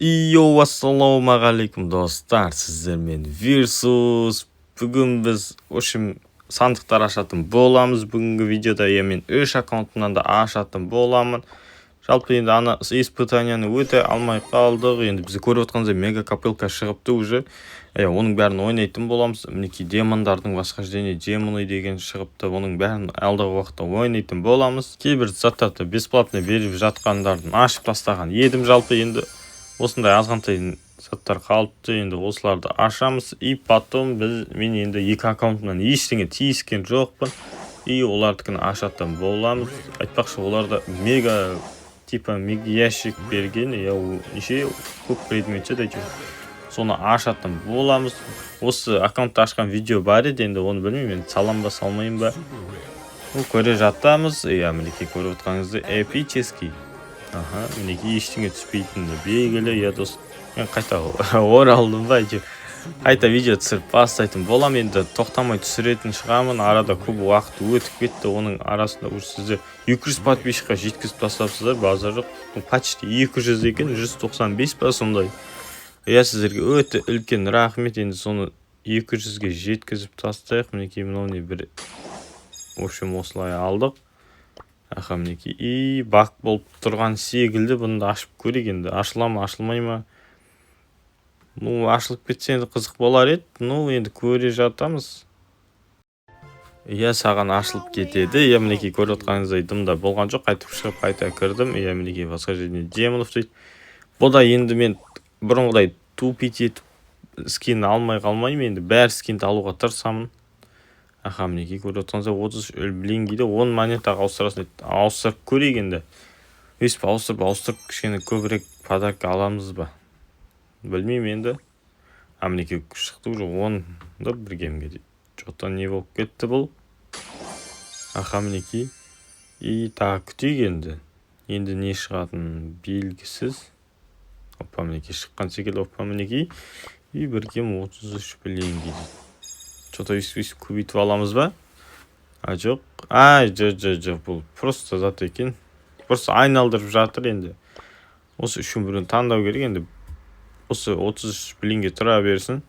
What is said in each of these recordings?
Йоу, ассалаумағалейкум, достар! Сіздермен Вирсус. Бүгін біз, в общем, сандықтар ашатын боламыз бүгінгі видеода. Иә, мен үш аккаунтымнан да ашатын боламын. Жалпы, енді ана испытанияны өте алмай қалдық. Енді біз көріп отқанымыздай, мега копилка шығыпты уже. Иә, оның бәрін ойнайтын боламыз. Мінекей, демондардың восхождение демоны деген шығыпты. Оның бәрін алдағы уақытта ойнайтын боламыз. Кейбір заттарды бесплатно беріп жатқандарын ашып тастаған едім. Жалпы, енді осындай азғантай заттар қалыпты. Енді осыларды ашамыз. И потом біз, мен енді екі аккаунтымнан ештеңе тиіскен жоқпын, и олардікін ашатын боламыз. Айтпақшы, оларда мега, типа мега ящик берген. Иә, ол неше көп предмет еді, әйтеуір соны ашатын боламыз. Осы аккаунтты ашқан видео бар еді. Енді оны білмеймін, енді салам ба, салмайын ба, ну, көре жатамыз. Иә, мінекей, көріп отырғаныңыздай, эпический. Аха, мінекей, ештеңе түспейтіні белгілі. Иә, дос, мен қайта оралдым ба, әйтеуір қайта видео түсіріп бастайтын боламын. Енді тоқтамай түсіретін шығамын. Арада көп уақыт өтіп кетті. Оның арасында уже сіздер 200 подписчикқа жеткізіп тастапсыздар, базар жоқ. Ну, почти 200 екен, 195 па, сондай. Иә, сіздерге өте үлкен рахмет. Енді соны 200-ге жеткізіп тастайық. Мінекей, мынау не бір, в общем, осылай алдық. Аха, мінекей, и баг болып тұрған секілді. Бұны да ашып көрейік енді, ашыла ма, ашылмай ма? Ну, ашылып кетсе, енді қызық болар еді. Ну, енді көре жатамыз. Иә, саған ашылып кетеді. Иә, мінекей, көріп отқаныңыздай, дым да болған жоқ. Қайтып шығып, қайта кірдім. Иә, мінекей, восхождение демонов дейді. Бұл да енді мен бұрынғыдай тупить етіп скин алмай қалмаймын. Енді бәр скинді алуға тырысамын. Аха, мінекей, көріп отырғаныңыздай, 33 блингиді 10 монетаға ауыстырасың дейді. Ауыстырып көрейік енді. Өйстіп ауыстырып ауыстырып кішкене көбірек подарка аламыз ба, білмеймін енді. А, мінекей, шықты уже 10 да бір гемге дейді. Че-то не болып кетті бұл? Аха, мінекей, и тағы күтейік енді. Енді не шығатыны белгісіз. Опа, мінекей, шыққан секілді. Опа, мінекей, и бір гем 33 блинги дейді. Че-то өйстіп өйстіп көбейтіп аламыз ба? А, жоқ, а, жоқ, жоқ, жоқ, бұл просто зат екен, просто айналдырып жатыр. Енді осы үшеуінің біреуін таңдау керек. Енді осы 33 блинге тұра берсін.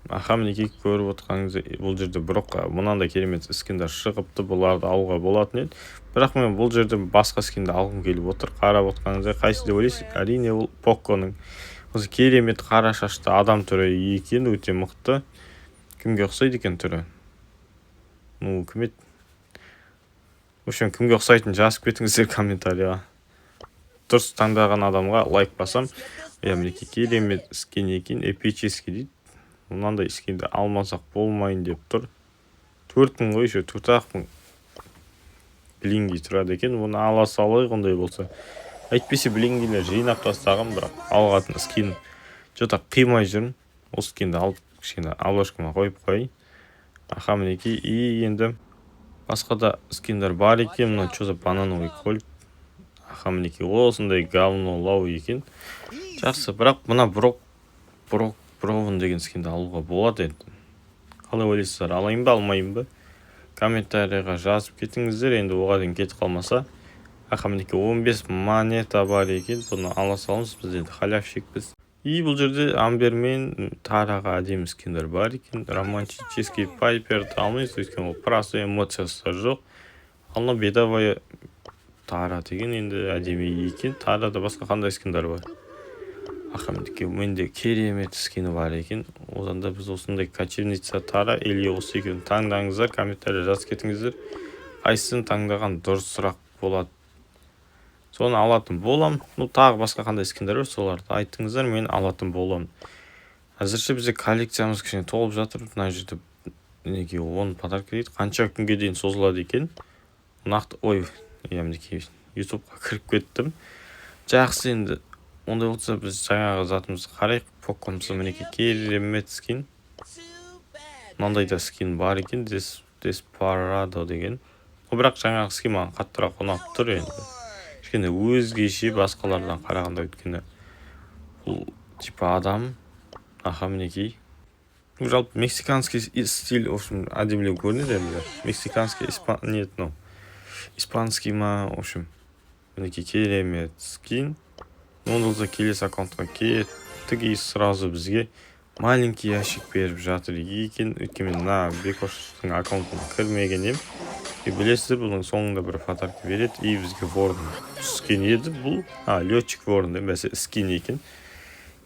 Аха, мінекей, көріп отырғаныңыздай, бұл жерде бірақ мынандай керемет скиндер шығыпты. Бұларды алуға болатын еді, бірақ мен бұл жерде басқа скинді алғым келіп отыр. Қарап отырғаныңыздай, қайсы деп ойлайсыз? Әрине, ол Покконың осы керемет қара шашты адам түрі екен. Өте мықты. Кімге ұқсайды екен түрі? Ну, кім еді? В общем, кімге ұқсайтынын жазып кетіңіздер комментарийға. Дұрыс таңдаған адамға лайк басам. Иә, мінекей, керемет скин екен, эпический дейді. Мынандай скинді алмасақ болмайын деп тұр. 4000 ғой еще, 4-ақ мың блинги тұрады екен. Оны ала салайық ондай болса. Әйтпесе блингилер жинап тастағанмын, бірақ алатын скин че-то қимай жүрмін. Осы скинді алып, кішкене обложкама қойып қояйын. Аха, мінекей, и енді басқа да скиндер бар екен. Мына че за банановый кольт? Аха, мінекей, осындай говнолау екен. Жақсы, бірақ мына Брок Бровн деген скинді алуға болады. Енді қалай ойлайсыздар, алайын ба, алмайын ба? Комментарийға жазып кетіңіздер енді, оған дейін кетіп қалмаса. Аха, мінекей, 15 монета бар екен. Бұны ала саламыз, біз енді халявщикпіз. И бұл жерде Амбер мен Тараға әдемі скиндер бар екен. Романтический Пайперді алмаймыз, өйткені ол просто эмоциясы жоқ. Ал мынау бедовая Тара деген енді әдемі екен. Тарада басқа қандай скиндар бар? Аха, мінекей, менде керемет скині бар екен. Одан да біз осындай кочевница Тара или осы екеуін таңдаңыздар. Комментарий жазып кетіңіздер, қайсысын таңдаған дұрысырақ болады, соны алатын болам. Ну, тағы басқа қандай скиндер бар, соларды айтыңыздар, мен алатын боламын. Әзірше бізде коллекциямыз кішкене толып жатыр. Мына жерде, мінекей, 10 подарка дейді. Қанша күнге дейін созылады екен нақты? Ой, иә, мінекей, Ютубқа кіріп кеттім. Жақсы, енді ондай болса, біз жаңағы затымызды қарайық. Поккомызды. Мінекей, керемет скин. Мынандай да скин бар екен, Деспарадо деген. Бірақ жаңағы скин маған қаттырақ ұнап тұр енді, кішкене өзгеше басқалардан қарағанда, өйткені бұл типа адам. Аха, мінекей, ну, жалпы мексиканский стиль, в общем, әдемілеу көрінеді енді. Мексиканский, испан, нет, ну, испанский ма? В общем, мінекей, керемет скин. Онда болса, келесі аккаунтқа кеттік. И сразу бізге маленький ящик беріп жатыр екен, өйткені мен мына Бекоштың аккаунтына кірмеген едім. И білесіздер, бұның соңында бір подарка береді. И бізге ворон түскен еді. Бұл летчик ворон деп, бәсе, скин екен.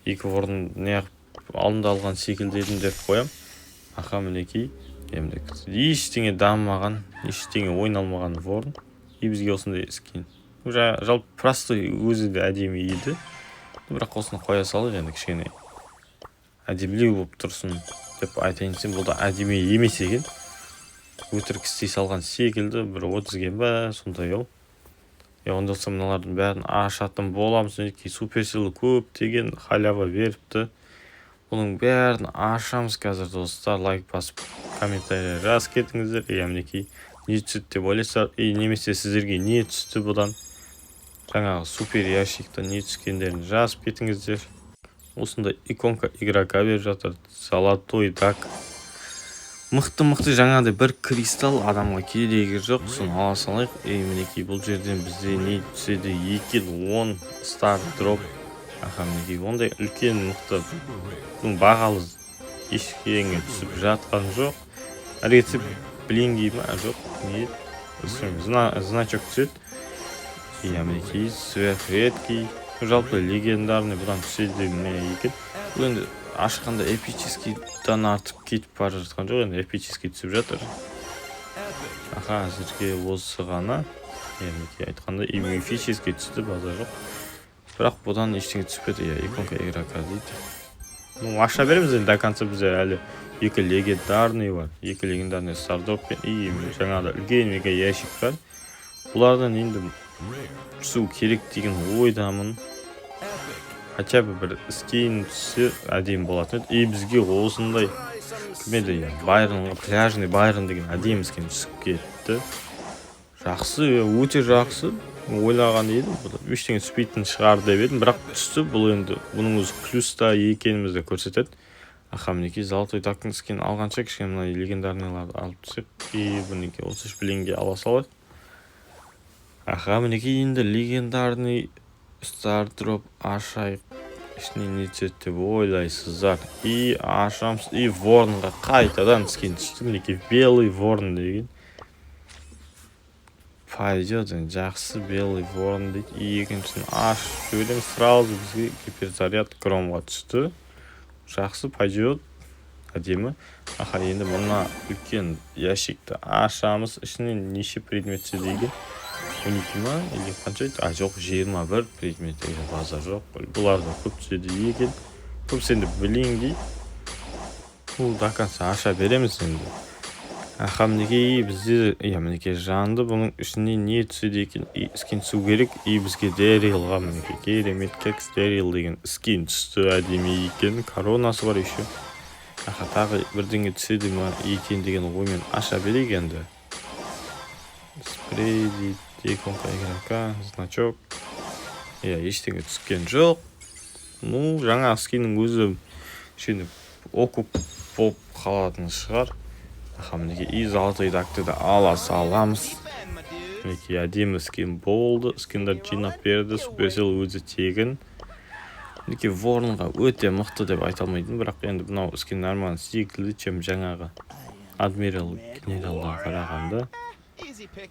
Екі ворон неғып алдында алған секілді едім деп қоям. Аха, мінекей, енді ештеңе дамымаған, ештеңе ойналмаған ворон. И бізге осындай скин. Жалпы простой, өзі де әдемі еді, бірақ осыны қоя салайық енді, кішкене әдемілеу болып тұрсын деп айтайын десем, бұл да әдемі емес екен, өтірік істей салған секілді. Бір 30 ба, сондай ау. Е, онда болса, мыналардың бәрін ашатын боламыз. Мінекей, Суперсел көптеген халява беріпті, бұның бәрін ашамыз қазір. Достар, лайк басып, комментарий жазып кетіңіздер. Иә, мінекей, не түседі деп ойлайсыздар и немесе сіздерге не түсті бұдан, жаңағы супер ящиктен не түскендерін жазып кетіңіздер. Осындай иконка игрока беріп жатыр, золотой дак, мықты мықты жаңағыдай бір кристалл адамға керегі жоқ, соны ала салайық. И мінекей, бұл жерден бізде не түседі екен? 10 стар дроп. Аха, мінекей, ондай үлкен, мықты, ну, бағалы ештеңе түсіп жатқан жоқ. Әрі кетсе блинги ма, жоқ, не еді, значок түседі. Иә, мінекей, сверхредкий, жалпы легендарный бұдан түседі ме екен? Бұл енді ашқанда эпическийдан артып кетіп бара жатқан жоқ, енді эпический түсіп жатыр. Аха, әзірге осы ғана. Иә, мінекей, айтқандай, и мифический түсті, базар жоқ, бірақ бұдан ештеңе түспеді. Иә, иконка игрока дейді. Ну, аша береміз енді до конца. Бізде әлі екі легендарный бар, екі легендарный стардроп пен и жаңағыдай үлкен мега ящик бар. Бұлардан енді түсу керек деген ойдамын, хотя бы бір скин түссе, әдемі болатын еді. И бізге осындай, кім еді, иә, Байрон, пляжный Байрон деген әдемі скин түсіп кетті. Жақсы, өте жақсы. Ойлаған едім, бұл ештеңе түспейтін шығар деп едім, бірақ түсті. Бұл енді бұның өзі плюста екенімізді көрсетеді. Аха, мінекей, золотой дактың скин алғанша, кішкене мына легендарныйларды алып түсек. И мінекей, 33 блинге ала салайық. Аха, мінекей, енді легендарный стардроп ашайық. Ішінен не түседі деп ойлайсыздар? И ашамыз. И воронға қайтадан скин түсті, мінекей, белый ворон деген. Пойдет енді, жақсы, белый ворон дейді. И екіншісін ашып жібереміз. Сразу бізге гиперзаряд Громға түсті. Жақсы, пойдет, әдемі. Аха, енді мына үлкен ящикті ашамыз. Ішінен неше предмет түседі екен? 12 ма или қанша еді? А, жоқ, 21 предмет екен. Базар жоқ, бұлар да көп түседі екен. Көбісі енді блинги. Бұл до конца аша береміз енді. Аха, мінекей, бізде, иә, мінекей, жанды. Бұның ішіне не түседі екен? И скин түсу керек. И бізге Дэрилға, мінекей, керемет кекс Дэрил деген скин түсті. Әдемі екен, коронасы бар еще. Аха, тағы бірдеңе түседі ма екен деген оймен аша берейік енді. Спрей дейді, иконка игрока, значок. Иә, ештеңе түскен жоқ. Ну, жаңа скиннің өзі кішкене окуп болып қалатын шығар. Аха, мінекей, и золотой дакты да ала саламыз. Мінекей, әдемі скин болды. Скиндерді жинап берді Суперсел, өзі тегін. Мінекей, воронға өте мықты деп айта алмайтын, бірақ енді мынау скин нормально секілді, чем жаңағы адмирал генералға қарағанда.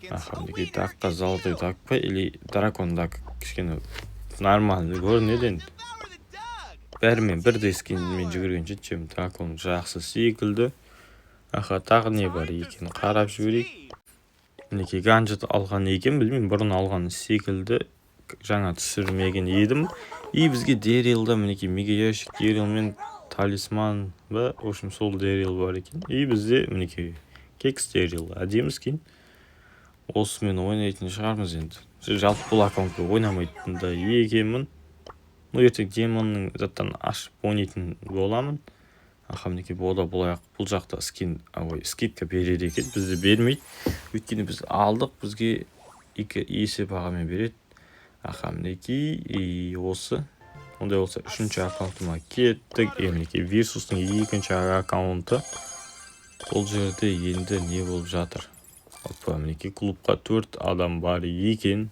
Аха, мінекей, дакқа золотой дак па или дракон дак кішкене нормальный көрінеді. Енді бәрімен бірдей скинмен жүгіргенше, чем дракон жақсы секілді. Аха, тағы не бар екен, қарап жіберейік. Мінекей, гаджет алған екен, білмеймін, бұрын алған секілді, жаңа түсірмеген едім. И бізге Дэрилда, мінекей, мега ящик Дэрил мен талисман ба, в общем, сол Дэрил бар екен. И бізде, мінекей, кекс Дэрил, әдемі скин. Осымен ойнайтын шығармыз енді. Жалпы бұл аккаунтқа ойнамайтын да екенмін. Ну, ертең демонның заттарын ашып ойнайтын боламын. Аха, мінекей, бұл да бұл жақта скин, ой, скидка береді екен. Бізде бермейді, өйткені біз алдық, бізге екі есе бағамен береді. Аха, мінекей, и осы. Ондай болса, үшінші аккаунтыма кеттік. Е, мінекей, Вирсустың екінші аккаунты. Бұл жерде енді не болып жатыр? Опа, мінекей, клубқа төрт адам бар екен.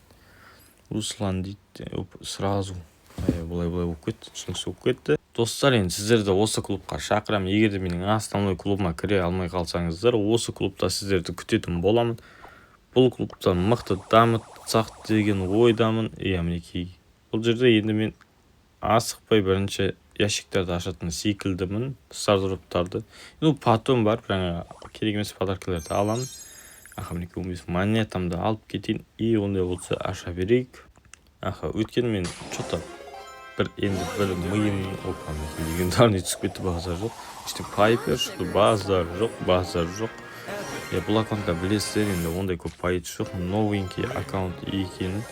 Руслан дейді. Оп, сразу Былай былай болып кетті, түсініксіз болып кетті. Достар, енді сіздерді осы клубқа шақырамын. Егер де менің основной клубыма кіре алмай қалсаңыздар, осы клубта сіздерді күтетін боламын. Бұл клубта мықты дамытсақ деген ойдамын. Иә, мінекей, бұл жерде енді мен асықпай бірінші ящиктерді ашатын секілдімін, стардроптарды. Ну, потом барып жаңа керек емес подаркаларды аламын. Аха, мінекей, 15 монетамды алып кетейін. И ондай болса, аша берейік. Аха, өйткені мен че-то бір енді бір миым. Опа, мінекей, легендарный түсіп кетті, базар жоқ. Іште Пайпер шықты, базар жоқ, базар жоқ. Иә, бұл аккаунтта, білесіздер енді, ондай көп пайыз жоқ, новенький аккаунт екенін.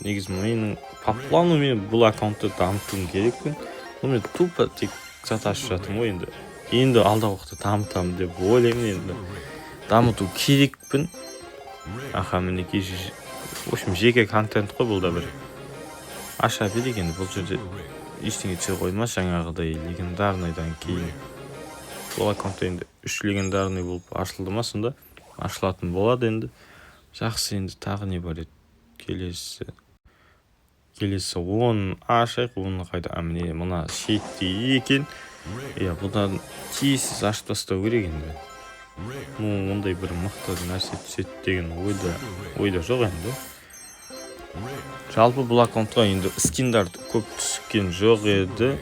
Негізі менің по плану мен бұл аккаунтты дамытуым керекпін, но мен тупо тек зат ашып жатырмын ғой. Енді алдағы уақытта дамытамын деп ойлаймын, енді дамыту керекпін. Аха, мінекей, в общем, жеке контент қой бұл да. Бір аша берейік енді. Бұл жерде ештеңе түсе қоймас жаңағыдай легендарныйдан кейін. Бұл аккаунтта енді үш легендарный болып ашылды ма, сонда ашылатын болады енді. Жақсы, енді тағы не бар еді? Келесі 10 ашайық. Оны қайда? А, міне, мына шетте екен. Иә, бұдан тез ашып тастау керек енді. Ну, ондай бір мықты нәрсе түседі деген ойда жоқ енді. Жалпы бұл аккаунтқа енді скиндар көп түскен жоқ еді.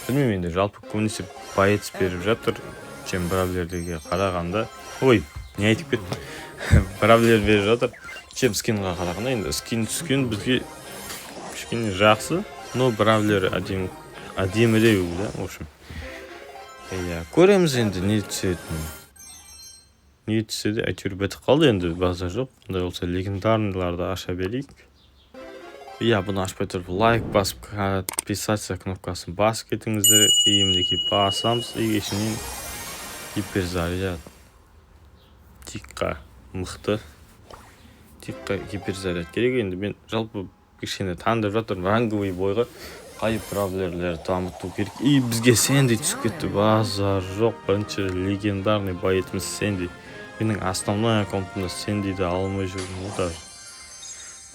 Білмеймін енді, жалпы көбінесе боец беріп жатыр, чем бравлердеге қарағанда. Ой, не айтып кеттім? Бравлер беріп жатыр, чем скинға қарағанда. Енді скин түскен бізге кішкене жақсы, но бравлер әдемі, әдемілеу да. В общем, иә, көреміз енді не түсетінін. Не түссе де, әйтеуір бітіп қалды енді, базар жоқ. Ондай болса, легендарныйларды аша берейік. Иә, бұны ашпай тұрып, лайк басып, подписаться кнопкасын басып кетіңіздер. И мінекей, басамыз. И ішінен гиперзаряд Тикқа, мықты Тикқа гиперзаряд керек. Енді мен жалпы кішкене таңдап жатырмын, ранговый бойға қай бравлерлерді дамыту керек. И бізге Сэнди түсіп кетті, базар жоқ. Бірінші легендарный боеціміз Сэнди. Менің основной аккаунтымда Сэндиді алмай жүрмін ғой даже,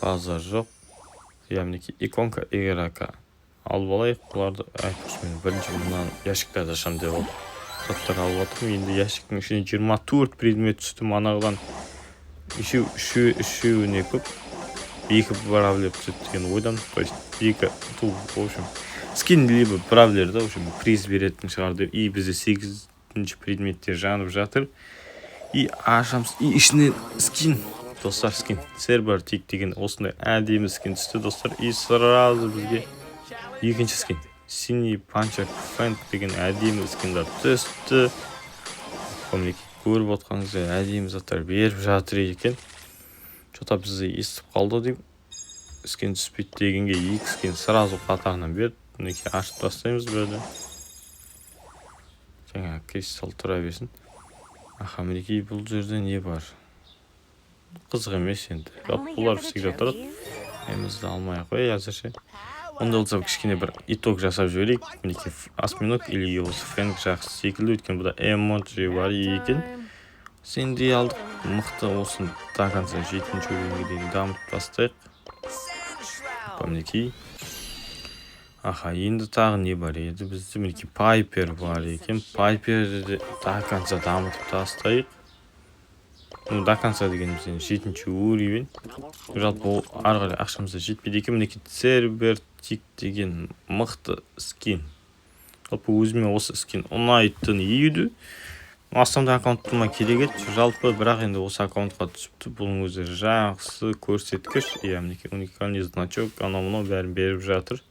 базар жоқ. Иә, мінекей, иконка игрока алып алайық бұларды. Айтпақшы, мен бірінші мына ящиктерді ашамын деп алып, заттар алып жатырмын. Енді ящиктің ішіне 24 предмет түсті. Манағыдан үшеу, үшеуіне көп, екі бравлер түседі деген ойдамын. То есть екі ту, в общем, скин либо бравлер да, в общем, приз беретін шығар деп. И бізде сегізінші предметтер жанып жатыр. И ашамыз, и ішінен скин, достар, скин Сербер Тик деген осындай әдемі скин түсті, достар. И сразу бізге екінші скин, синий панчер Фэнк деген әдемі скиндар түсті. Мінекей, көріп отқаныңыздай, әдемі заттар беріп жатыр екен. Че-то бізді естіп қалды деймін, скин түспейді дегенге екі скин сразу қатарынан берді. Мінекей, ашып тастаймыз бірді, жаңағы кристалл тұра берсін. Аха, мінекей, бұл жерде не бар? Қызық емес енді, жалпы бұлар всегда тұрады. Емізді алмай ақ қояйық әзірше. Онда болса, кішкене бір итог жасап жіберейік. Мінекей, осьминог или осы Фэнк жақсы секілді, өйткені бұда эмоджи бар екен. Сэнди алдық, мықты. Осыны до конца жетінші уровеньге дейін дамытып тастайық. Мінекей. Аха, енді тағы не бар еді бізде? Мінекей, Пайпер бар екен. Пайперді де до конца дамытып тастайық. Ну, до конца дегеніміз енді жетінші уровень. Жалпы ол ары қарай ақшамыз да жетпейді екен. Мінекей, Цербер Тик деген мықты скин. Жалпы өзіме осы скин ұнайтын еді. Основной аккаунтыма керек еді жалпы, бірақ енді осы аккаунтқа түсіпті, бұның өзі жақсы көрсеткіш. Иә, мінекей, уникальный значок, анау мынау бәрін беріп жатыр.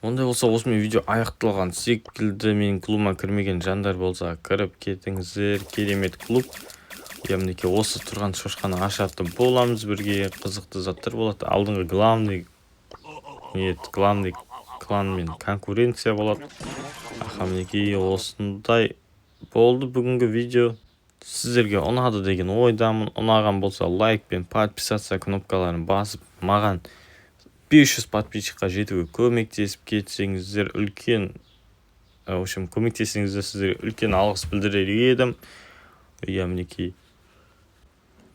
Ондай болса, осымен видео аяқталған секілді. Менің клубыма кірмеген жандар болса, кіріп кетіңіздер, керемет клуб. Иә, мінекей, осы тұрған шошқаны ашатын боламыз бірге. Қызықты заттар болады. Алдыңғы главный не еді, главный кланмен конкуренция болады. Аха, мінекей, осындай болды бүгінгі видео. Сіздерге ұнады деген ойдамын. Ұнаған болса, лайк пен подписаться кнопкаларын басып, маған 500 подписчикқа жетуге көмектесіп кетсеңіздер, үлкен, в общем, көмектессеңіздер, сіздерге үлкен алғыс білдірер едім. Иә, мінекей,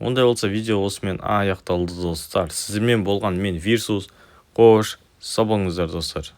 ондай болса, видео осымен аяқталды, достар. Сіздермен болған мен, Вирсус. Қош. Сау болыңыздар, достар.